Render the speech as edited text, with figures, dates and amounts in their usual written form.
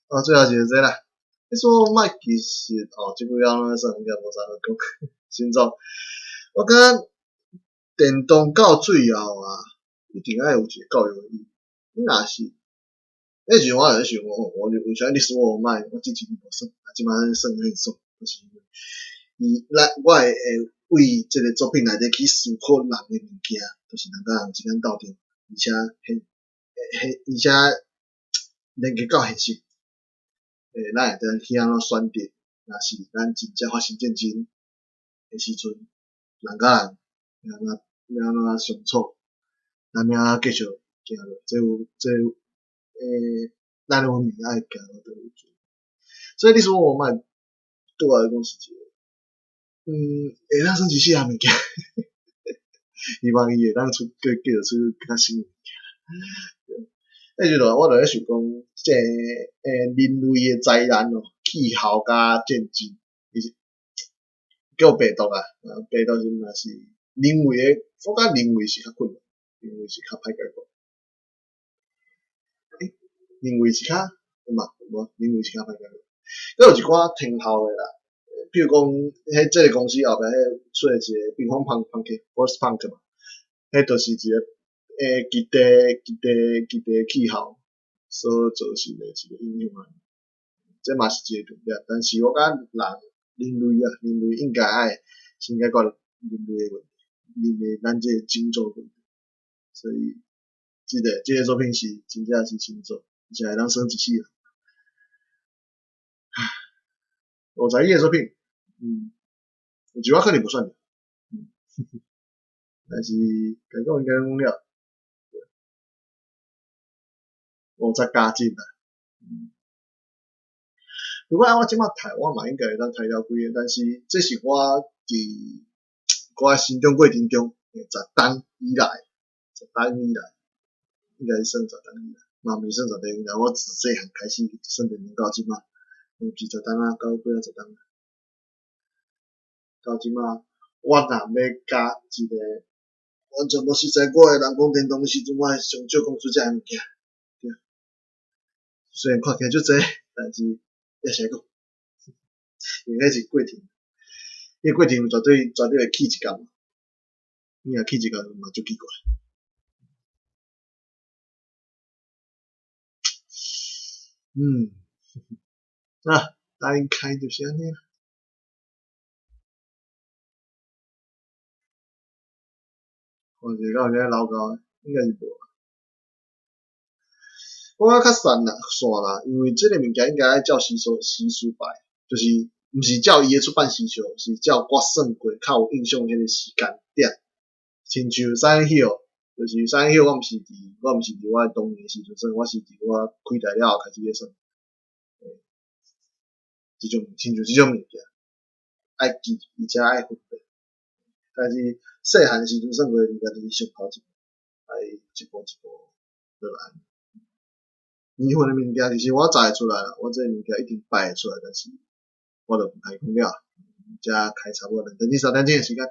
哦，最後就是這啦。你說莫其實哦，這幾工攏算應該無啥好講。星座，我感覺電動到最後啊，一定愛有一個教育意義。你若是，彼時陣我就咧想講，我就為啥你說我莫，我之前無耍，啊，這擺耍很爽，就是因為伊咱我會會為這個作品內底去思考人的物件，就是人佮人之間鬥陣，而且現現而且連結到現實。咱會當去按怎選擇？若是咱真正發生戰爭的時陣，人佮人欲按怎欲按怎相處？咱欲按怎繼續行落？這有這有咱的文明愛行到佗位去？所以你說我莫對我來講是一個，會當算一世人物件，希望伊會當出繼繼續出較新的物件。彼時陣我就咧想講，這個人類的災難哦，氣候佮戰爭，其實叫病毒啊，病毒是嘛是人為的，我感覺人為是較困難，人為是較歹解決。人為是較嘛無，人為是較歹解決。閣有一寡天候的啦，比如講，彼這个公司後壁彼出的一个冰風朋朋克，Frostpunk 嘛，彼就是一个極地極地極地氣候所造成的一個影響啊。這嘛是一個重點，但是我感覺人人類啊，人類應該愛先解決人類的問題，人類咱這個種族問題。所以，這個作品是真正是神作，而且會當耍一世人。唉，50億的作品，有一寡可能無算，但是該講應該講了。50+一啦，如果按我這擺睇，我嘛應該會當睇了幾个，但是這是我佇我的成長過程中，十冬以來，十冬以來，應該是算十冬以來，嘛毋是算十冬以來，我自細漢開始算電動到這擺，毋是十冬啊，到幾仔十冬啊，到這擺，我若欲佮一个完全無熟似我的人講電動的時陣，我會上少講出這个物件。對，雖然看起來足濟，但是也是愛講，因為彼是過程，彼個過程絕對絕對會起一工嘛，你若起一工嘛足奇怪。啊，大概就是按呢啦。看者敢有啥老高的，應該是無。我感覺較散啦，散啦，因為這个物件應該愛照時數時序排，就是毋是照伊的出版時序，是照我算過較有印象彼个時間點。親像 Silent Hill，就是 Silent Hill，我毋是佇我的童年時陣算，我是佇我開台了後開始咧算。這種親像這種物件，愛記，而且愛分辨。但是細漢時陣算過的物件，就是上頭一步，愛一步一步落來。年份的物件，其實我查會出來啦，我這个物件一定擺會出來，但是我就毋開講了，遮開差不多2點鐘3點鐘的時間。